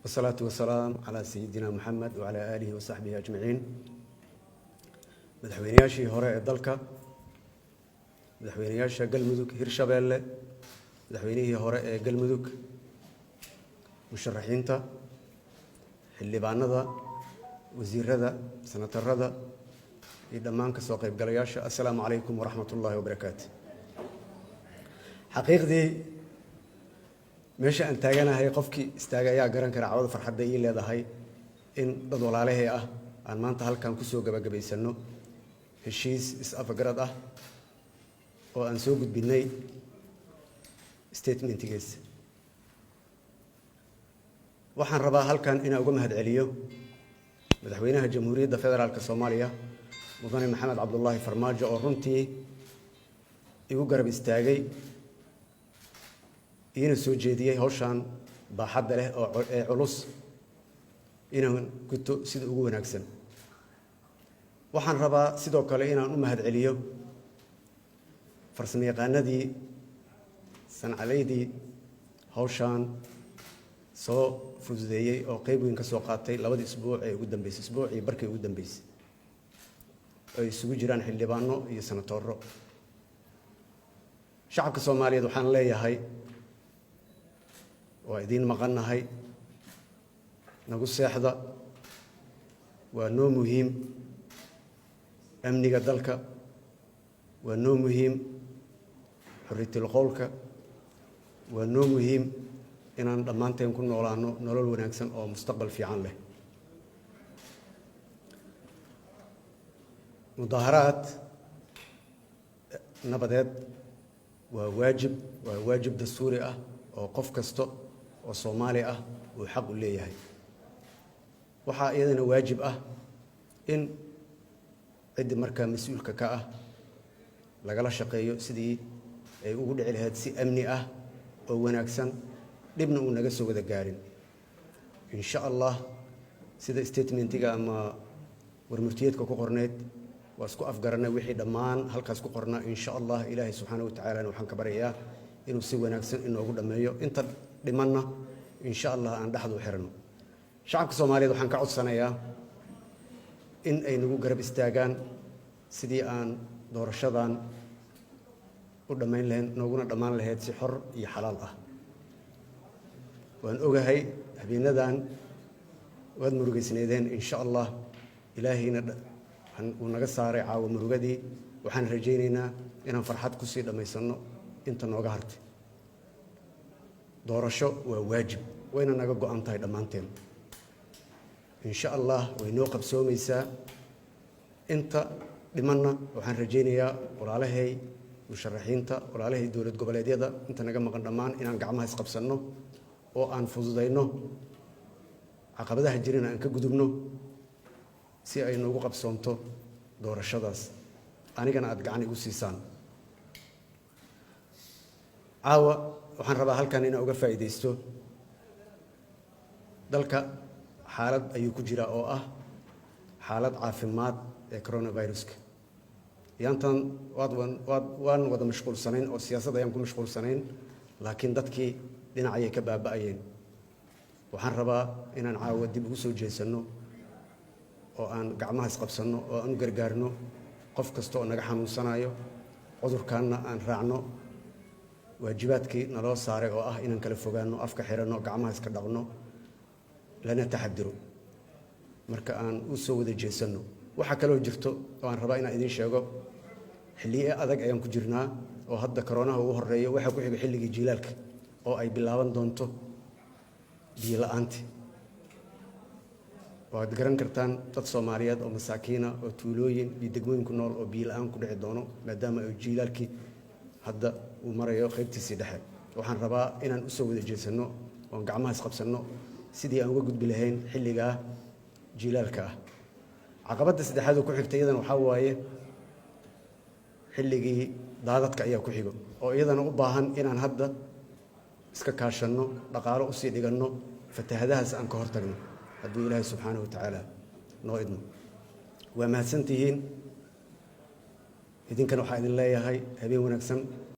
Wasalaatu wasalaam calaa sayidina Muxamed wacalaa aalihi wasaxbihi ajmaciin. Madaxweynayaashii hore ee dalka, madaxweynayaasha Galmudug, Hirshabeelle, madaxweynihii hore ee Galmudug, musharaxiinta, xildhibaanada, wasiirada, senatarada iyo dhammaan kasoo qaybgalayaasha, assalaamu calaykum waraxmat ullaahi wabarakaatu. Xaqiiqdii, meesha aan taaganahay qofkii istaaga ayaa garan kara cawada farxadda ii leedahay in dad walaalahey ah aan maanta halkan kusoo gabagabaysano heshiis is-afgarad ah oo aan soo gudbinay statementigiisa. Waxaan rabaa halkan inaan uga mahad celiyo Madaxweynaha Jamhuuriyadda Federaalka Soomaaliya, Mudane Maxamed Cabdulaahi Farmaajo, oo runtii igu garab istaagay, iina soo jeediyey hawshan baaxadda leh oo ee culus inaan guto sida ugu wanaagsan. Waxaan rabaa sidoo kale inaan u mahad celiyo farsamo yaqaanadii, sancaleydii hawshan soo fududeeyey oo qeyb weyn ka soo qaatay labadii isbuuc ee ugu dambeysay, isbuucii barkii ugu dambeysay, ay isugu jiraan xildhibaano iyo senatooro. Shacabka Soomaaliyeed waxaan leeyahay, waa idiin maqannahay, nagu seexda, waa noo muhiim amniga dalka, waa noo muhiim xorriyatul qowlka, waa noo muhiim inaan dhammaanteen ku noolaano nolol wanaagsan oo mustaqbal fiican leh. Mudaaharaad nabadeed waa waajib, waa waajib dastuuri ah oo qof kasta oo Soomaali ah uu xaq u leeyahay. Waxaa iyadana waajib ah in ciddii markaa mas-uulka ka ah lagala shaqeeyo sidii ay ugu dhici lahayd si amni ah oo wanaagsan, dhibna uu naga soo wada gaarin, insha Allah. Sida statementiga ama warmurtiyeedka ku qorneyd, waa isku afgaranay wixii dhammaan halkaas ku qornaa. Insha Allah, Ilaahay subxaana wa tacaalana waxaan ka baryayaa inuu si wanaagsan inoogu dhammeeyo, inta dhimanna insha Allah aan dhexdu u xiranno. Shacabka Soomaaliyeed waxaan ka codsanayaa in ay nagu garab istaagaan sidii aan doorashadan u dhammayn lahayn, nooguna dhammaan lahayd si xor iyo xalaal ah. Waan ogahay habeenadan waad murugaysnaydeen. Insha Allah, Ilaahayna uu naga saaray caawa murugadii. Waxaan rajaynaynaa inaan farxad kusii dhammaysanno inta nooga hartay. Doorasho waa waajib, wayna naga go-an tahay dhammaanteen. Insha Allah, way noo qabsoomaysaa. Inta dhimanna waxaan rajaynayaa walaalahay musharaxiinta, walaalahay dowlad goboleedyada, inta naga maqan dhammaan inaan gacmaha isqabsanno oo aan fududayno caqabadaha jirana, aan ka gudubno si ay noogu qabsoonto doorashadaas, anigana aada gacan igu siisaan. Caawa waxaan rabaa halkan inaan uga faa'iidaysto. Dalka xaalad ayuu ku jiraa oo ah xaalad caafimaad ee coronaviruska. Yaantan waad waad waan wada mashquulsanayn oo siyaasad ayaan ku mashquulsanayn, laakiin dadkii dhinacayay ka baaba'ayeen. Waxaan rabaa inaan caawa dib ugu soo jeesanno oo aan gacmaha isqabsanno oo aan u gargaarno qof kasta oo naga xanuunsanayo cudurkaanna, aan raacno waajibaadkii naloo saaray oo ah inaan kala fogaanno, afka xiranno, gacmaha iska dhaqno, lana taxadiro. Marka aan u soo wada jeesanno. Waxaa kaloo jirto oo aan rabaa inaan idiin sheego, xilliye adag ayaan ku jirnaa oo hadda koroonaha ugu horeeyo. Waxaa ku xiga xilligii jiilaalka oo ay bilaaban doonto biyo la-aanti. Waad garan kartaan dad Soomaaliyeed oo masaakiina oo tuulooyin iyo degmooyin ku nool oo biyo la-aan ku dhici doono, maadaama ay jiilaalkii hadda uu marayo qaybtiisii dhexe. Waxaan rabaa inaan usoo wada jeesanno oon gacmaha isqabsanno sidii aan uga gudbi lahayn xilligaa jiilaalka ah. Caqabadda saddexaad oo ku xigta iyadana waxaa waaye xilligii daadadka ayaa ku xigo, oo iyadana u baahan inaan hadda iska kaashanno, dhaqaalo usii dhiganno, fatahadahaas aan ka hortagno, hadduu Ilaahay subxaanahu wa tacaala noo idmo. Waa mahadsantihiin. Idinkana waxaa idin leeyahay habeen wanaagsan.